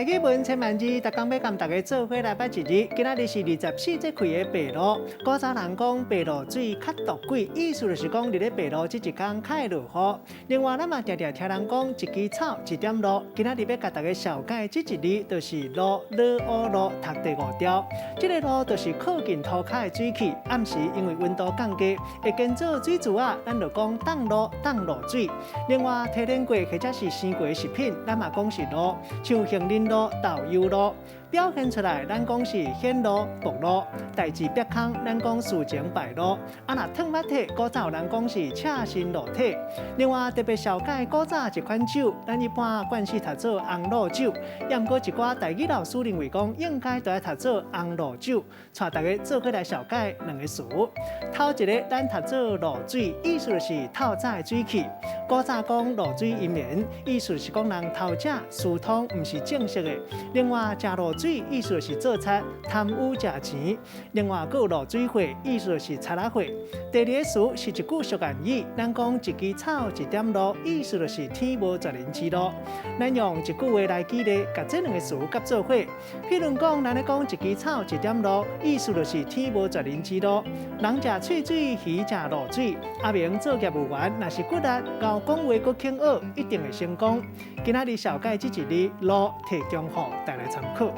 台語文千萬字，逐工欲共大家做伙來捌一字。今仔日是24節氣的白露。古早人講白露水較毒鬼，意思就是講佇咧白露這一工較會落雨。另外，咱嘛定定聽人講一枝草一點露。今仔日欲共大家紹介這一字，就是蘆，L O 露，讀第五調。這个露就是靠近塗跤的水汽。暗時因為溫度降低，會變做水珠仔，咱就講凍露、凍露水。另外，提煉過或者是生過的食品，咱嘛講是露，像杏仁露、豆油露。表現出來，咱講是顯露、暴露；代誌煏空，咱講事情敗露。啊，若褪襪體，古早有人講是赤身露體。另外，特別紹介古早一款酒，咱一般慣勢讀做紅露酒，也毋過一寡台語老師認為講應該著愛讀做紅露酒。帶大家做伙來紹介兩个詞。頭一个，咱讀做露水，意思就是透早的水汽。古早講露水姻緣，意思是講人偷食私通，毋是正式的。另外，食露水意思是做賊、貪污食錢。另外，閣有露水貨，意思是賊仔貨。第二个詞是一句俗諺語，咱講一枝草一點露，意思就是天無絕人之路。咱用一句話來舉例，共這兩个詞夾做伙。譬如講，咱咧講一枝草一點露，意思就是天無絕人之路。人食喙水，魚食露水。阿明做業務員，若是骨力、𠢕講話閣肯學，一定會成功。今仔日紹介這一字露，提供予大家參考。